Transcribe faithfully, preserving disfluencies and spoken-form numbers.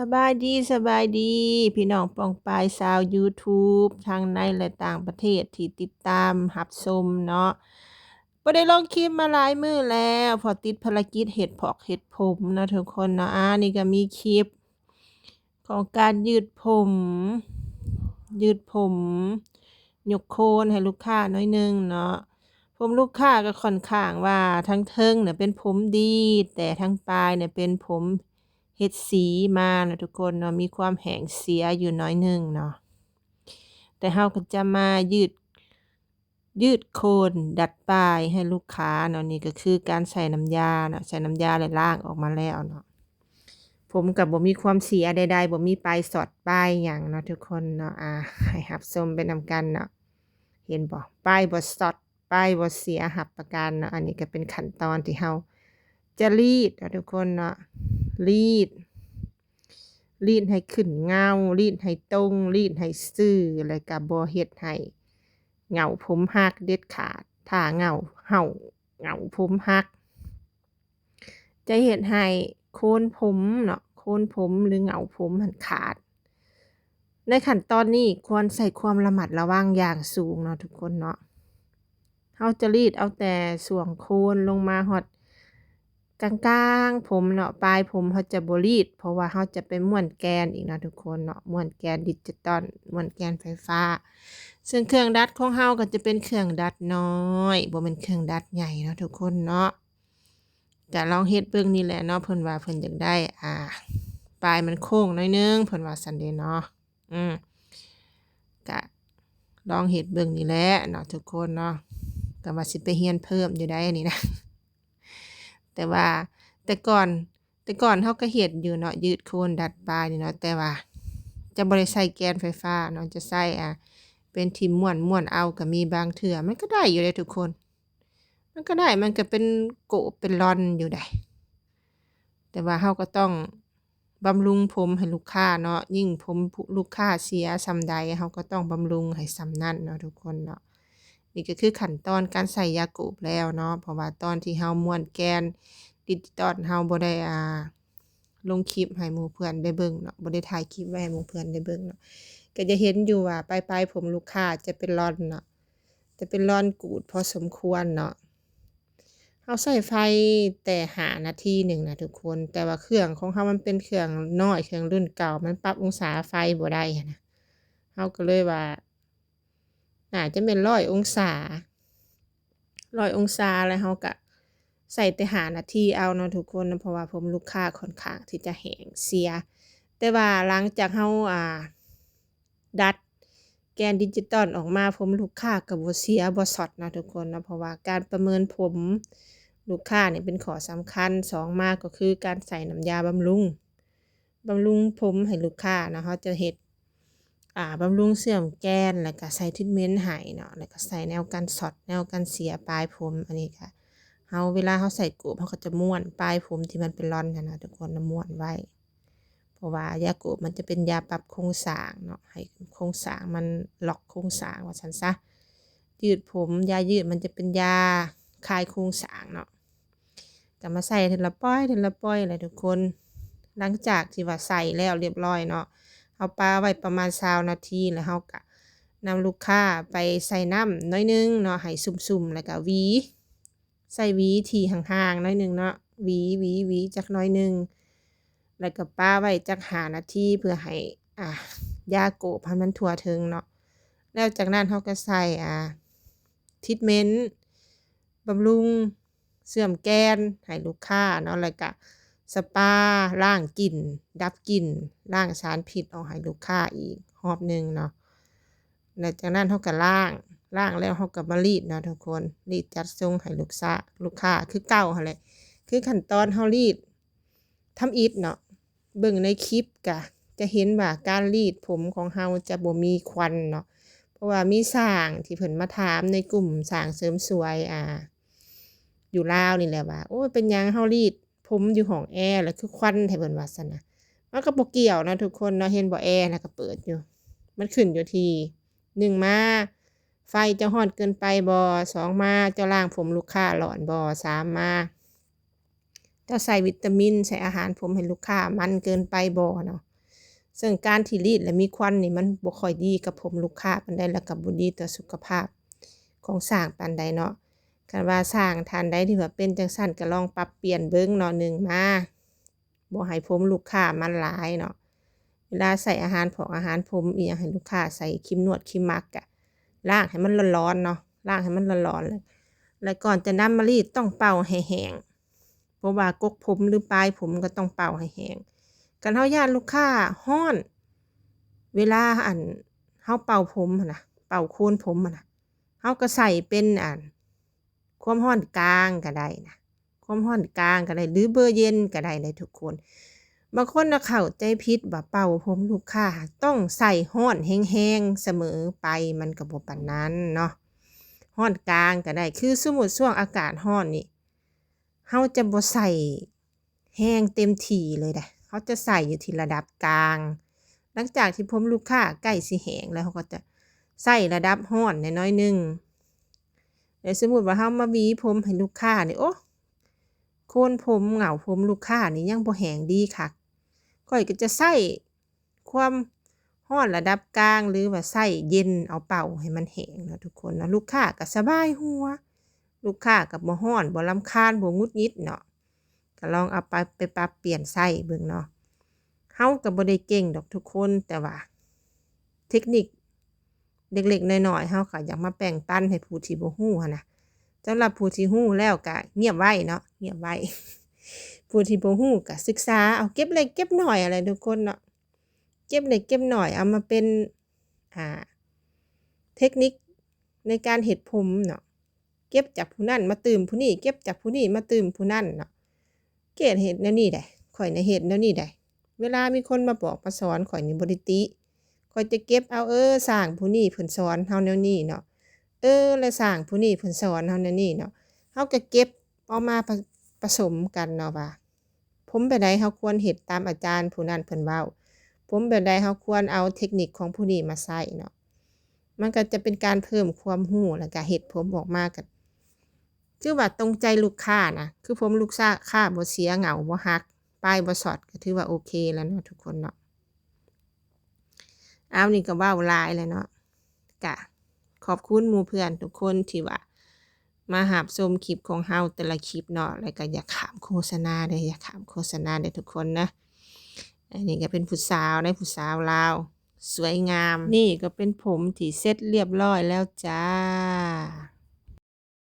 สบายดี สบายดี พี่น้องป้องปายชาว YouTube ทั้งในและต่างประเทศที่ติดตามรับชมเนาะ บ่ได้ลงคลิปมาหลายมื้อแล้ว เพราะติดภารกิจเฮ็ดพอกเฮ็ดผมเนาะทุกคนเนาะ อ่า นี่ก็มีคลิปของการยืดผม ยืดผม ยกโคนให้ลูกค้าหน่อยหนึ่งเนาะ ผมลูกค้าก็ค่อนข้างว่าทั้งเทิงเนี่ยเป็นผมดี แต่ทั้งปลายเนี่ยเป็นผมเฮ็ดสีมาเนาะทุกคนเนาะ มีความแห้งเสียอยู่หน่อยหนึ่งเนาะ แต่เฮาก็จะมายืด ยืดโคนดัดปลายให้ลูกค้าเนาะ นี่ก็คือการใส่น้ำยาเนาะ ใส่น้ำยาแล้วล้างออกมาแล้วเนาะ ผมก็บ่มีความเสียใดๆ บ่มีปลายสอดปลายหยังเนาะทุกคนเนาะ อ่า ให้รับชมไปนำกันเนาะ เห็นบ่ ปลายบ่สอด ปลายบ่เสีย รับประกันเนาะ อันนี้ก็เป็นขั้นตอนที่เฮาจะรีดเนาะทุกคนเนาะ รีด รีดให้ขึ้นเงา รีดให้ตรง รีดให้ซื่อ แล้วก็บ่เฮ็ดให้เหง้าผมหักเด็ดขาด ถ้าเหง้า เหง้า เหง้าผมหัก จะเฮ็ดให้โคนผมเนาะ โคนผมหรือเหง้าผมหั้นขาด ในขั้นตอนนี้ควรใช้ความระมัดระวังอย่างสูงเนาะทุกคนเนาะ เฮาจะรีดเอาแต่ช่วงโคนลงมาฮอดกลางๆผมเนาะ ปลายผมเฮาจะบ่รีด เพราะว่าเฮาจะไปม้วนแกนอีกเนาะทุกคนเนาะ ม้วนแกนดิจิตอล ม้วนแกนไฟฟ้า ซึ่งเครื่องดัดของเฮาก็จะเป็นเครื่องดัดน้อย บ่แม่นเครื่องดัดใหญ่เนาะทุกคนเนาะ ก็ลองเฮ็ดเบิ่งนี่แหละเนาะ เพิ่นว่าเพิ่นอยากได้ อ่า ปลายมันโค้งหน่อยหนึ่ง เพิ่นว่าซั้นเด้เนาะ อืม ก็ลองเฮ็ดเบิ่งนี่แหละเนาะทุกคนเนาะ ก็ว่าสิไปเรียนเพิ่มอยู่ได้นี่นะ แต่ว่าแต่ก่อน แต่ก่อนเฮาก็เฮ็ดอยู่เนาะ ยืดโคนดัดปลายนี่เนาะ แต่ว่าจะบ่ได้ใช้แกนไฟฟ้าเนาะ จะใช้ อ่า เป็นที่ม้วน ม้วนเอาก็มีบางเทื่อ มันก็ได้อยู่เด้ทุกคน มันก็ได้ มันก็เป็นโกะเป็นลอนอยู่ได้ แต่ว่าเฮาก็ต้องบำรุงผมให้ลูกค้าเนาะ ยิ่งผมลูกค้าเสียส่ำใด เฮาก็ต้องบำรุงให้ส่ำนั้นเนาะทุกคนเนาะ นี่ก็คือขั้นตอนการใส่ยาโกบแล้วเนาะ เพราะว่าตอนที่เฮาม้วนแกนดิจิตอล เฮาบ่ได้ อ่า ลงคลิปให้หมู่เพื่อนได้เบิ่งเนาะ บ่ได้ถ่ายคลิปไว้ให้หมู่เพื่อนได้เบิ่งเนาะ ก็จะเห็นอยู่ว่าปลายๆผมลูกค้าจะเป็นลอนเนาะ จะเป็นลอนกูดพอสมควรเนาะ เฮาใช้ไฟแต่ห้านาทีหนึ่งนะทุกคน แต่ว่าเครื่องของเฮามันเป็นเครื่องน้อย เครื่องรุ่นเก่า มันปรับองศาไฟบ่ได้หั้นนะ เฮาก็เลยว่า น่าจะแม่นร้อยองศา ร้อยองศา แล้วเฮาก็ใส่แต่ห้านาทีเอาเนาะทุกคนเนาะ เพราะว่าผมลูกค้าค่อนข้างที่จะแห้งเสีย แต่ว่าหลังจากเฮา อ่า ดัดแกนดิจิตอลออกมา ผมลูกค้าก็บ่เสียบ่สอดนะทุกคนเนาะ เพราะว่าการประเมินผมลูกค้านี่เป็นข้อสำคัญ สองมาก็คือการใส่น้ำยาบำรุง บำรุงผมให้ลูกค้าเนาะ เฮาจะเฮ็ด อ่า บำรุงเชื่อมแกน แล้วก็ใส่ทรีทเมนต์ให้เนาะ แล้วก็ใส่แนวกันสอด แนวกันเสียปลายผม อันนี้ก็ เฮา เวลาเฮาใส่โกบ เฮาก็จะม้วนปลายผมที่มันเป็นลอนหั้นนะทุกคนนะ ม้วนไว้ เพราะว่ายาโกบมันจะเป็นยาปรับโครงสร้างเนาะ ให้โครงสร้างมันล็อกโครงสร้างว่าซั่นซะ ยืดผม ยายืดมันจะเป็นยาคลายโครงสร้างเนาะ ก็มาใส่ทีละป้อย ทีละป้อยแหละทุกคน หลังจากที่ว่าใส่แล้วเรียบร้อยเนาะ เฮาปะไว้ประมาณซาวนาที แล้วเฮาก็นำลูกค้าไปใส่น้ำหน่อยหนึ่งเนาะ ให้ซุ่มๆ แล้วก็หวี ใส่หวีที่ห่างๆ หน่อยหนึ่งเนาะ หวี หวี หวีจักหน่อยหนึ่ง แล้วก็ปะไว้จักห้านาที เพื่อให้ อ่า ยาโกบให้มันทั่วถึงเนาะ แล้วจากนั้นเฮาก็ใส่ อ่า ทรีทเมนต์ บำรุงเชื่อมแกนให้ลูกค้าเนาะ แล้วก็สปา ล้างกลิ่น ดับกลิ่น ล้างสารพิษออกให้ลูกค้าอีกรอบหนึ่งเนาะ แล้วจากนั้นเฮาก็ล้าง ล้างแล้วเฮาก็มารีดเนาะทุกคน รีดจัดส่งให้ลูกค้า ลูกค้าคือเก่าหั้นแหละ คือขั้นตอนเฮารีดทำอิฐเนาะ เบิ่งในคลิปก็จะเห็นว่าการรีดผมของเฮาจะบ่มีควันเนาะ เพราะว่ามีช่างที่เพิ่นมาถามในกลุ่มช่างเสริมสวย อ่า อยู่ลาวนี่แหละว่า โอ้ย เป็นหยังเฮารีดผมอยู่ห้องแอร์แล้วคือควันแท้ เพิ่นว่าซั่นนะ มันก็บ่เกี่ยวเนาะทุกคนเนาะ เห็นบ่ แอร์น่ะก็เปิดอยู่ มันขึ้นอยู่ที่ หนึ่งมา ไฟเจ้าร้อนเกินไปบ่ สองมา เจ้าล้างผมลูกค้าร้อนบ่ สามมา เจ้าใส่วิตามิน ใส่อาหารผมให้ลูกค้ามันเกินไปบ่เนาะ ซึ่งการที่รีดและมีควันนี่มันบ่ค่อยดีกับผมลูกค้าปานใด แล้วก็บ่ดีต่อสุขภาพของช่างปานใดเนาะ คันว่าช่างท่านใดที่ว่าเป็นจั่งซั้น ก็ลองปรับเปลี่ยนเบิ่งเนาะ หนึ่งมา บ่ให้ผมลูกค้ามันหลายเนาะ เวลาใส่อาหารพอกอาหารผมอิหยังให้ลูกค้า ใส่ครีมนวดครีมมาสก์ ก็ล้างให้มันร้อนๆเนาะ ล้างให้มันร้อนๆ แล้ว แล้วก่อนจะนำมารีดต้องเป่าให้แห้ง เพราะว่ากกผมหรือปลายผมก็ต้องเป่าให้แห้ง คันเฮาย้านลูกค้าฮ้อน เวลาอันเฮาเป่าผมหั้นนะ เป่าโคนผมหั้นนะ เฮาก็ใส่เป็นอัน ความร้อนกลางก็ได้นะ ความร้อนกลางก็ได้ หรือเบอร์เย็นก็ได้นะทุกคน บางคนน่ะเข้าใจผิดว่าเป่าผมลูกค้าต้องใส่ร้อนแฮงๆเสมอไป มันก็บ่ปานนั้นเนาะ ร้อนกลางก็ได้ คือสมมุติช่วงอากาศร้อนนี่ เฮาจะบ่ใส่แฮงเต็มที่เลยเด้ เฮาจะใส่อยู่ที่ระดับกลาง หลังจากที่ผมลูกค้าใกล้สิแห้งแล้ว เฮาก็จะใส่ระดับร้อนแหน่น้อยหนึ่ง แล้วสมมุติว่าเฮามาหวีผมให้ลูกค้านี่ โอ้ โคนผมเหง้าผมลูกค้านี่ยังบ่แห้งดีคัก ข้อยก็จะใส่ความร้อนระดับกลาง หรือว่าใส่เย็นเอาเป่าให้มันแห้งเนาะทุกคนเนาะ ลูกค้าก็สบายหัว ลูกค้าก็บ่ร้อน บ่รำคาญ บ่หงุดหงิดเนาะ ก็ลองเอาไป ไปปรับเปลี่ยนใช้เบิ่งเนาะ เฮาก็บ่ได้เก่งดอกทุกคน แต่ว่าเทคนิคเล็กๆน้อยๆ เฮาก็อยากมาแบ่งปันให้ผู้ที่บ่ฮู้หั้นนะ สำหรับผู้ที่ฮู้แล้วก็เงียบไว้เนาะ เงียบไว้ ผู้ที่บ่ฮู้ก็ศึกษาเอา เก็บเล็กเก็บน้อยอะไรทุกคนเนาะ เก็บเล็กเก็บน้อยเอามาเป็น อ่า เทคนิคในการเฮ็ดผมเนาะ เก็บจากผู้นั้นมาตื่มผู้นี้ เก็บจากผู้นี้มาตื่มผู้นั้นเนาะ เกดเฮ็ดแนวนี้ได้ ข้อยน่ะเฮ็ดแนวนี้ได้ เวลามีคนมาบอกมาสอนข้อยนี่บ่ได้ติ ข้อยจะเก็บเอา เออ ช่างผู้นี้เพิ่นสอนเฮาแนวนี้เนาะ เออ และช่างผู้นี้เพิ่นสอนเฮาแนวนี้เนาะ เฮาก็เก็บเอามาผ- ผสมกันเนาะว่า ผมแบบใดเฮาควรเฮ็ดตามอาจารย์ผู้นั้นเพิ่นเว้า ผมแบบใดเฮาควรเอาเทคนิคของผู้นี้มาใช้เนาะ มันก็จะเป็นการเพิ่มความรู้ แล้วก็เฮ็ดผมออกมาก็ถือว่าตรงใจลูกค้านะ คือผมลูกค้าบ่เสีย เหง้าบ่หัก ปลายบ่ช็อต ก็ถือว่าโอเคแล้วเนาะทุกคนเนาะ เอา นี่ก็เว้าหลายแล้วเนาะ ก็ขอบคุณหมู่เพื่อนทุกคนที่ว่ามารับชมคลิปของเฮาแต่ละคลิปเนาะ แล้วก็อย่าข้ามโฆษณาเด้อ อย่าข้ามโฆษณาเด้อทุกคนนะ อันนี้ก็เป็นผู้สาวนะ ผู้สาวลาว สวยงาม นี่ก็เป็นผมที่เสร็จเรียบร้อยแล้วจ้า